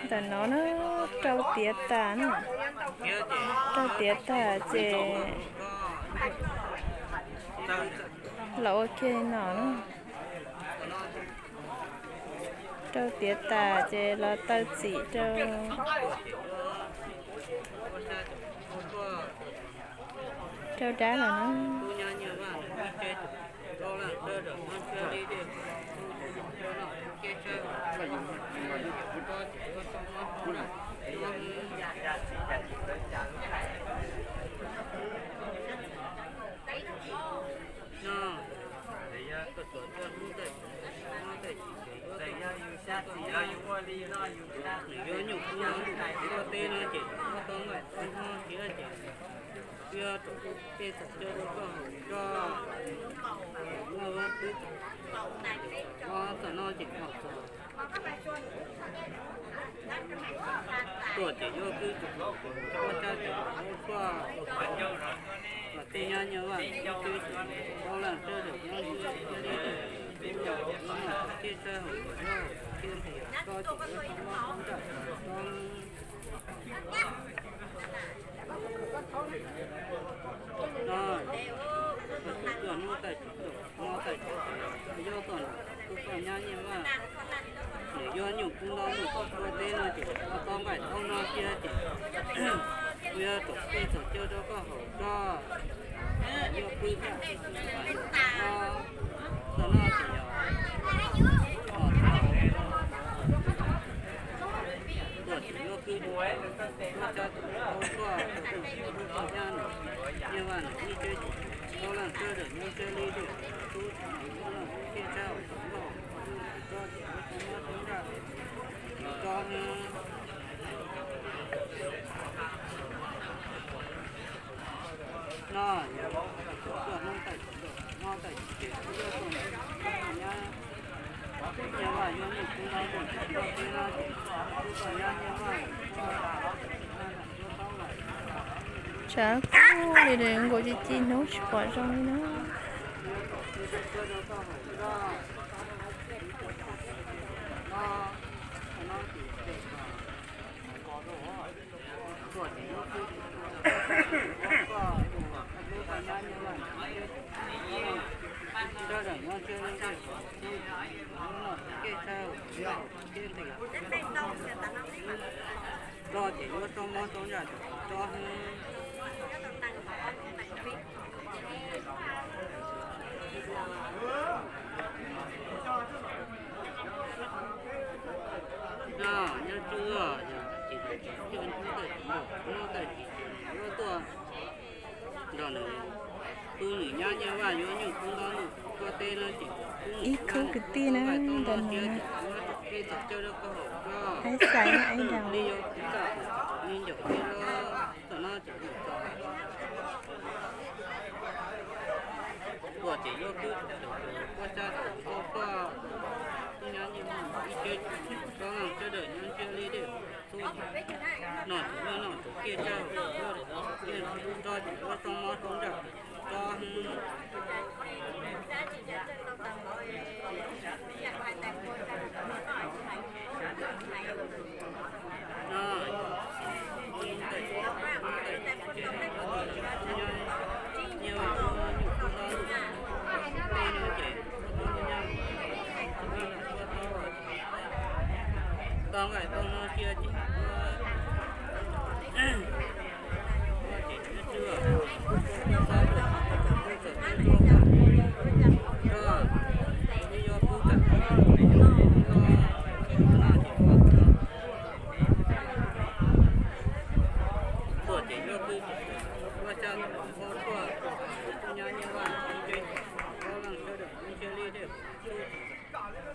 Ntawm no na, rau tiav tas na, rau tiav tas ces los ua ke no na. Rau tiav tas ces los taw txim rau, rau dab los na. Nws yuav nyuj kub no tuaj teb no ces muab tau nqaij tau hno thiab ces kuj yog rau tej txawm caw rau koj haus tso. Muaj ua twb txawm no ces haus txog tuaj ces yuav kwb tug, muab cab ces ua koj, kom tej nyab nyuj vaj ib tug, tau leej twg nyob ntsia li, tub ncaus ua noj thaum tej tsawg haus noj thaum tej ntiag, tso ces ua tau mob tau ntsaj tso. No, tus tuaj hnub tawm tsis tuaj, mob tawm tsis tawm, yog tuaj nram kuv koj nyab nyuj vaj, nws yuav nyuj kub ntaub nug koj tuaj teb no ces ua tau nqaij tau hno kiag ces kuv yuav rau tej txawm caw rau koj haus tso. Yuav pw txaj, txog no ces yog tuaj ces yuav kwb, muab cab tus tau tuaj, tub nyab nyuj vaj nws ib tsev tsis tau leej sawv daws nyob ntsia li tej tub tub nyab nyuj vaj nws ib tsev tsis tau leej tso ces ua tau mob tau ntsaj tso. No, yog tuaj hnub tawm tsis tuaj, mob tawm tsis tawm, yog tuaj nram kuv koj nyab nyuj vaj yuav nyuj kub ntaub nug koj teb no ces kuv koj nyab nyuj vaj tshav kub li, nkaus ci ci hnub tsis pom zoo li na. Tso ces yuav tau mob tau ntsaj tso. No, nyob tsuj, yog tsis tau coj hnub tawm tsis tuaj, hnub tawm tsis tuaj, yuav tuaj nrog nws, kuv nws nyab nyuj vaj yuav nyuj kub ntaub nug koj teb no ces ib khub kwv tij na, ntawm no na, ib txwm caw rau koj haus tso. Li yuav kuv txaj kuv txom me ncaus thiab los txog no ces mus txog tuaj ces yuav kwb tus tus koj cab tus koj koj, tub nyab nyuj vaj ib tsev tsis tau leej sawv daws nyob ntsia li tej tub no ces yuav noj thaum tej tsawg, yuav tso ces yuav tau mob tau ntsaj tso. Tau nqaij tau hno cia ces tuaj ces yuav kwv, ua cab tus hau tuaj, tub nyab nyuj vaj ib tsev tsis tau leej sawv daws nyob ntsia li tej tub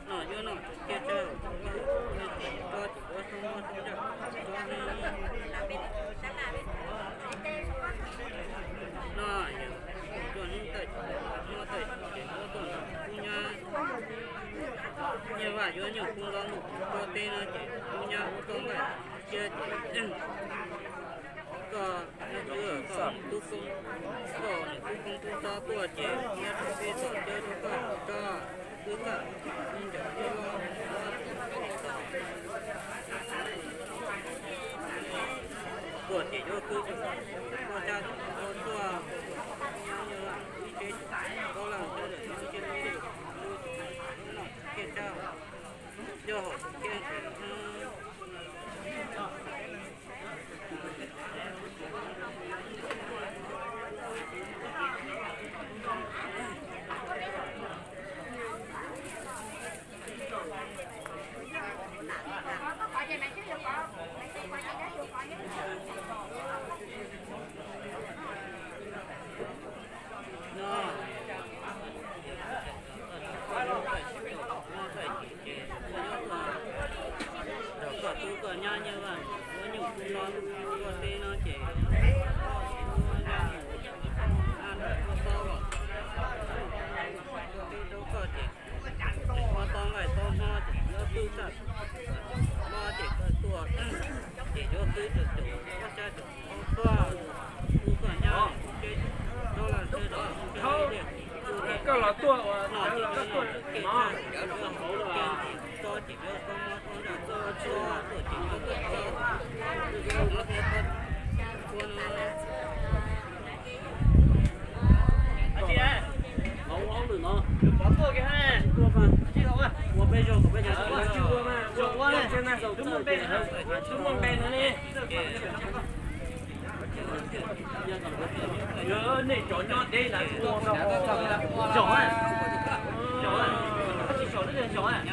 no yuav noj thaum tej tsawg, tso ces yuav tau mob tau ntsaj tso. No yog tuaj hnub tawm tsis tuaj, mob tawm tsis tawm, yuav tuaj nrog tub nyab nyuj vaj yuav nyuj kub ntaub nug koj teb no ces tub nyab ua tau nqaij cia ces koj nyob twj koj nws tub koob, koj nws tub koob tub txob tuaj ces nyob rau peb txog caw rau koj haus tso. Twb txawj me ncaus thiab los txog Koj tub koj nyab nyob vaj, ua nyuj no koj teb no ces, koj teb rau koj ces, ua tau nqaij tau hmo ces yuav twb txaj, mob ces koj tuaj, ces yuav twb rau tus pob sab tus pob tsuag, tub koj nyab, rau laj sawv daws, koj los tuaj ua no ces koj tuaj, Nej cov nyob deb na, zaum, zaum, tsis zaum, zaum, peb cov no peb lawv pab tau tas. Tus no tus tshua na.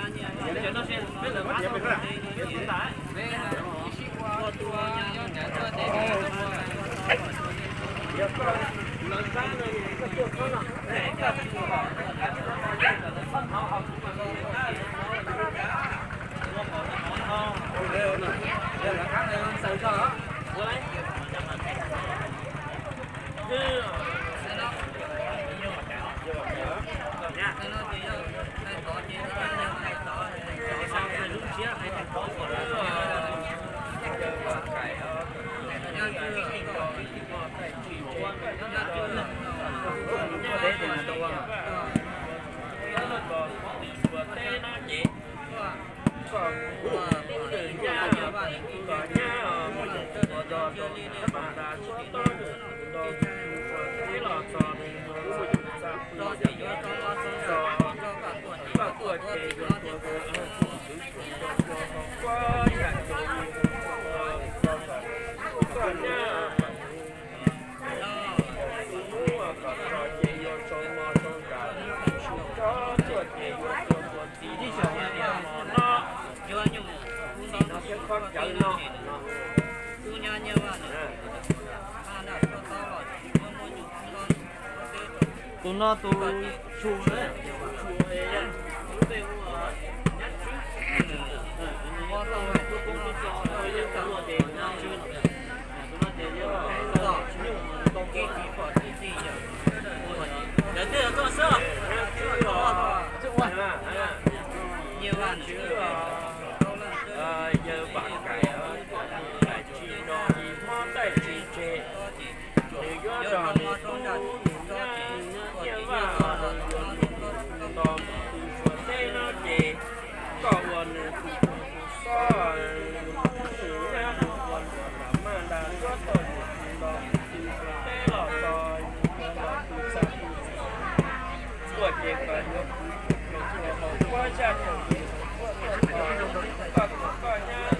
Yawg Vam Kais, tsis nrog ib hmab ntaij tsis tseg, nws yuav nrog nws tub nyab nyiaj vaj los yuav nws tus nto mus tu Suav teb no ces koj ua nws tus tub tus xob, nws nyab ua nws lam maj nra yuav tau nws tus nto mus tu Suav teb los txog nws yuav los tu txaj tu txim. Tuaj ces kom yuav kuv tus nto mus ua zaj thaum nws tuaj txog koj tus koj nyab.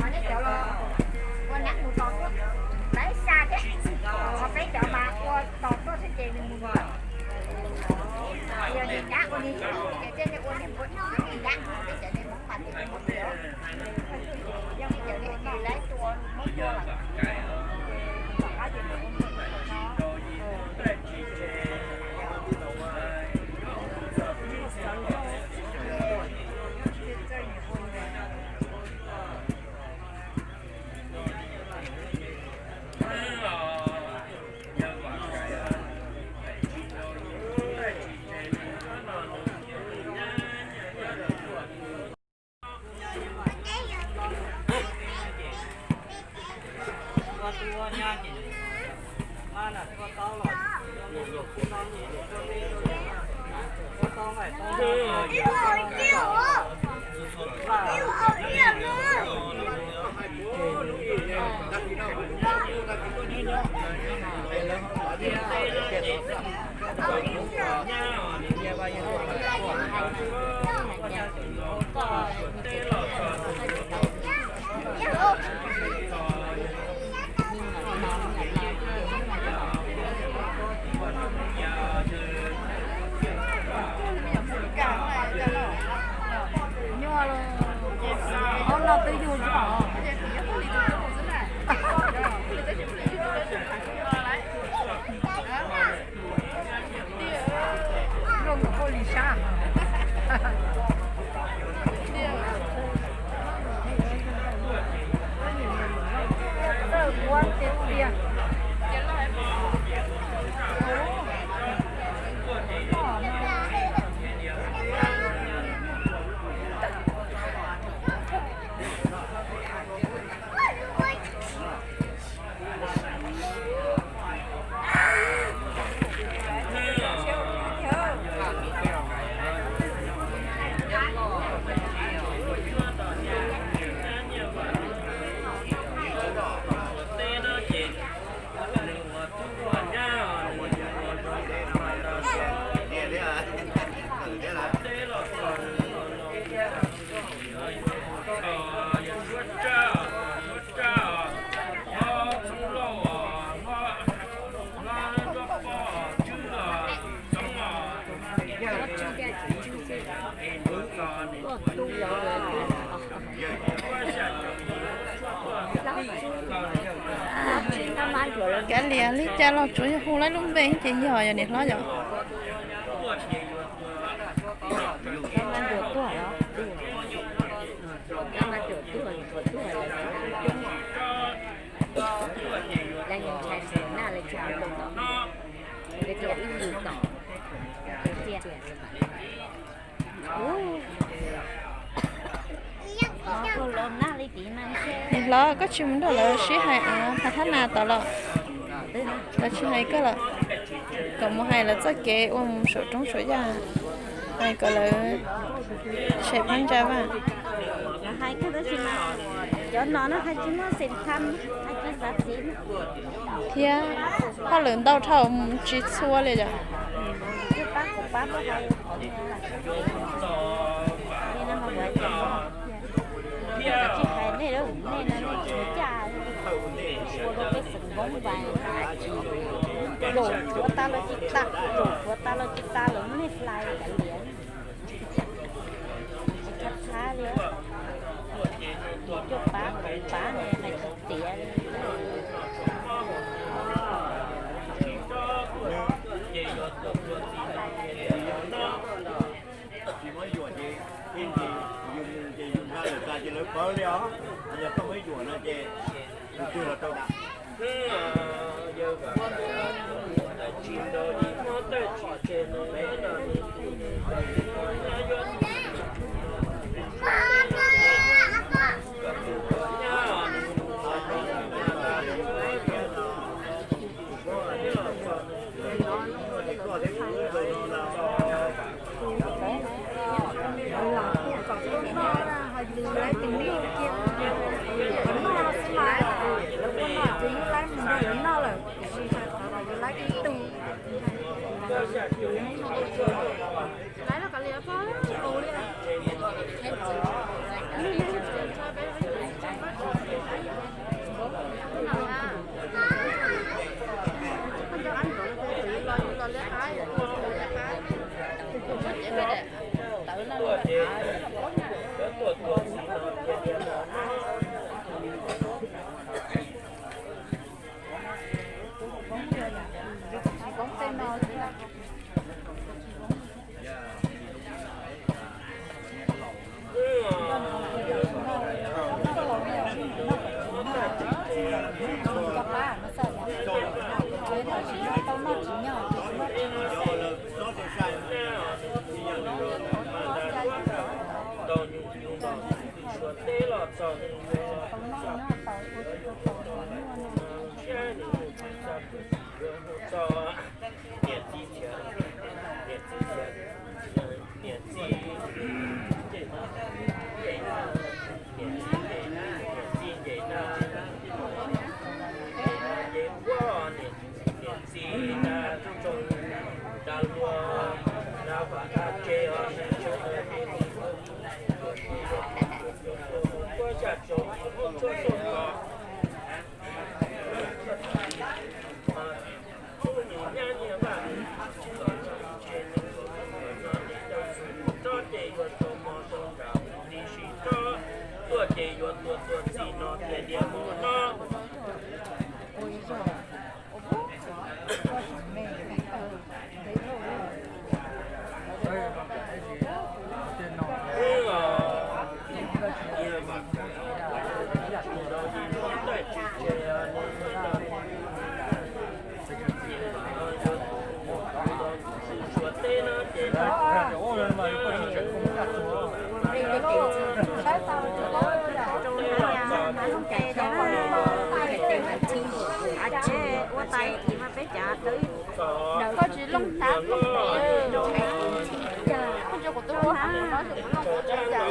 Nej cov los ua neeb mus tos tuaj, lawv xa thiab. Ho peb cov mas ua tos tuaj xwb ces nws mus mus lawm. Yog nws dab ua nws ces tej ua nws ua nws dab, peb cov nej Hmoob mas ces nws mus mus lawm. Yog nej cov nej lawv tua Hmoob tua lawm. Nyuaj los, ob no twb yug zog. Zoo nkaus poj lis sab. Txawj ua tiag tiag. Kav liam li cas los tsuav yog hu lawv lub npe ces yog, yog niam hlob yom. Niam hlob, koj tsis mus nrog lawv sib hais av Phas Thab Nas tod los? Lawv tsis hais koj los? Kom mus hais lawv txoj kev ua mus saum roob saum yaj, hais kom lawv tshem phab ntsa vaj. Cov no no hais tsis muaj xeem tham, hais tsis xav txiv. Thiab hauj lwm ntau dhau tsis txhua li yom. Tsis hais nej, nej no nej tsis caj, ua rau peb xeem Hmoob vais, zaum tshuav tas los tsis tas, zaum tshuav tas los tsis tas lawm nej hlais kav liam. Tsis txhob txhab li, cuaj pab kaum pab ne hais tsis tiav li. Tsis muab yuam ces ib ntsis yus mus ces yus nqa lawm tas ces lawv pawv li os. Yog koj muab yuam no ces tus twg los tau dam. Lawv los kuj kom peb noj, ho yus laib tus nyuj cia, qhov noj no xwb mas, lawv ua no ces yus laib mus nrog lawv noj lawm, tiam sis hais qhov los yus laib ib tug. Ua tais ib chim mas peb cav tawv. Koj tsis looj hnav, koj tsis kuv tus ua hnav no, kuv looj kuv tsis cas.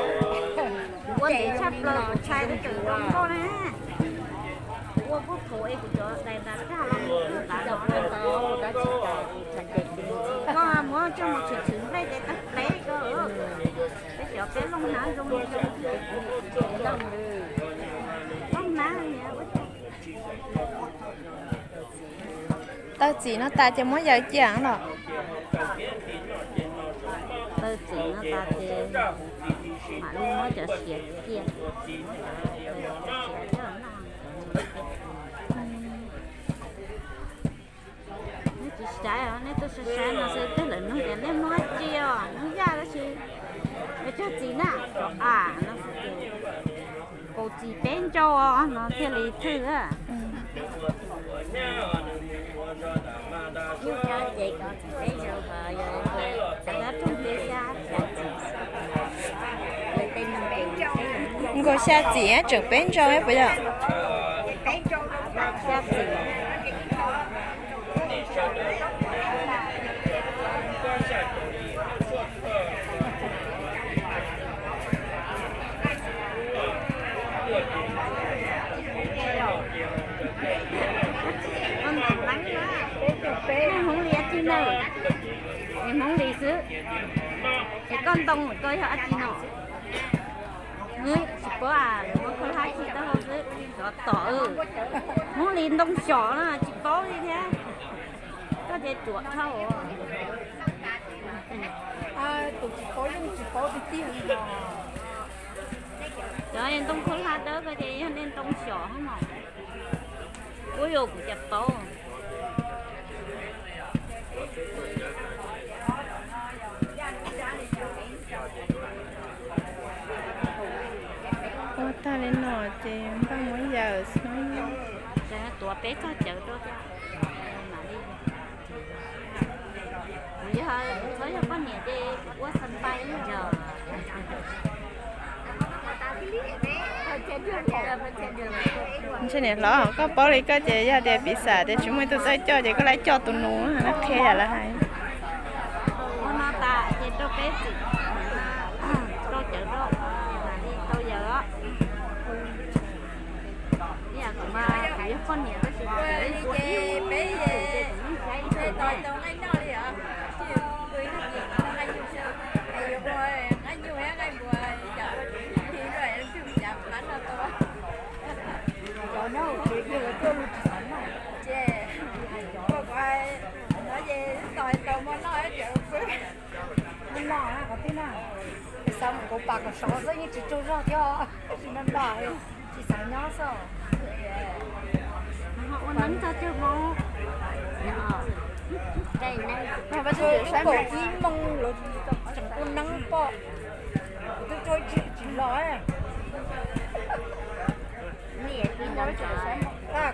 Ua ntej tshaj plaws kuv tshai peb cov zoo nkauj na. Ua kuj khuv es kuv cov dais ntas tag los mus ntas no. Koj muab coj mus tshwm tshwm nplej ces tag pleb koj. Peb cov peb looj hnav zoo li zoo. Looj hnav. Taw txim no tas ces muab yaws cia los? Taw txim no tas ces mam li muab cov siav cia. Nej tsis saib, nej tuaj saib saib no xwb, tej lawv nug tias nej Hmoob dab tsi os, Hmoob Yaj tab sis, cog txiv na, cov a no xwb ces kaus txiv peb ntsau no thiaj li thwj. Nkaus xya txim tseem peb ntsau puas yog? Hmoob Lis dab tsi na? Hmoob Lis xwb. Es koj ntoo koj yog dab tsi no? Tsis paub, muab khaub hlab tsis tau xwb. Xyov tom, Hmoob Lis ntoo xyom no tsis paub li thiab. Koj ces ruam dhau. Tus tsis paub yeej tsis paub tiag tiag li no. Cov ntoo khaub hlab dawb ko ces yog nej ntoo xyom no. Ua yog kuv cas paub. Ua tag li no ces npaj muab yaws xwb. Tuav peb txoj cawv rau mam li. Kuv yog, txhob yog poj niam ces kuv ua xas npais yog. Ntshe niam hlob koj paub li koj ces yog tias piv xam tias tsis muaj ib tug txawj coj ces koj laib coj tus nus no qhia yam lawv hais. Ua no tas ces rau peb txim, rau cawv rau, mam li tau yaws os. Ib yam kuv mas kuv yog poj niam tab sis kuv ua ib ces kuv yeej saib ib tug nqaij noj li os. Tsis yog ua ib tug nqaij nyuj, yuav ua nqaij nyuj thiab nqaij npua, yam ua tsis cav qab no tau. Cov nyob hauv tsev kiag lawv tuaj luag tsis xav noj. Ces kuv hais no ces tau hais tau muaj noj cov pw. Muaj noj na qhov twg na. Xav mus kauv pam kom sov xwb yeej tsis tsaug zog thiab, tab sis noj noj tsis xav nyob xwb. Ua neeb txog caug moos. Twb kaum ib moos lawv tseem ua neeb pom, kuv twb tsaug zog tsis los.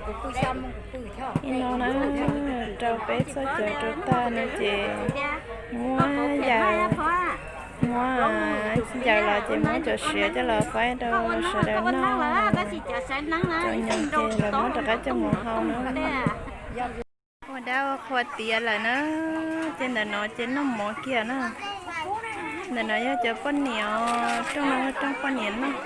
Kuv pw xya moos kuv pw thiab. Ib no na, rau peb txoj cawv rau tag no ces muab yaws, muab yaws los ces muab cov siav coj los faib rau sawv daws noj. Cov nyoos ces lawv muab rov qab coj mus hau na. Ua dab ua qhua tiav lawm na, ces ntawm no ces noj mov kiag na. Ntawm no yog cov poj niam, rooj no rooj poj niam noj.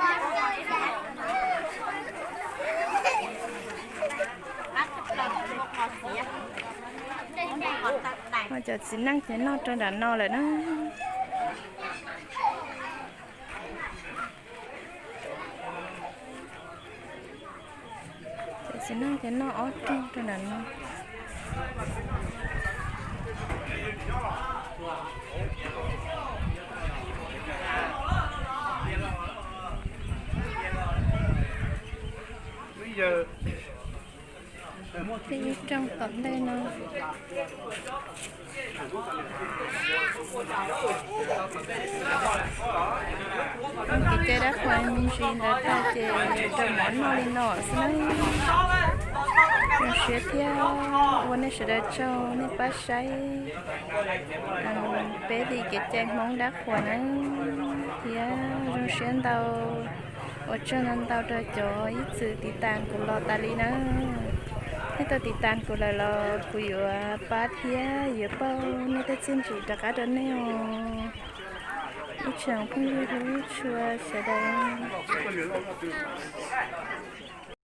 Cov txiv neej ces noj rau nram no lawm na. Txiv neej ces noj ob rooj rau nram no. Peb ib rooj tom ntej no. Kev cai dab qhuas me ntsis ntawd tag ces rau mov noj li no xwb na. Zoo siab thiab ua nej sawv daws tsaug nej pab saib peb li kev cai Hmoob dab qhuas na, thiab zoo siab ntau, ua tsaug ntau ntau rau cov ib txwm tiv tas kuv los tas li na. Nej tau tiv tas kuv lawm los kuv yuav pab thiab yuav pauj nej tej txiaj ntsig rov qab rau nej os. Ib tsoom phooj ywg hlub tshua sawv daws.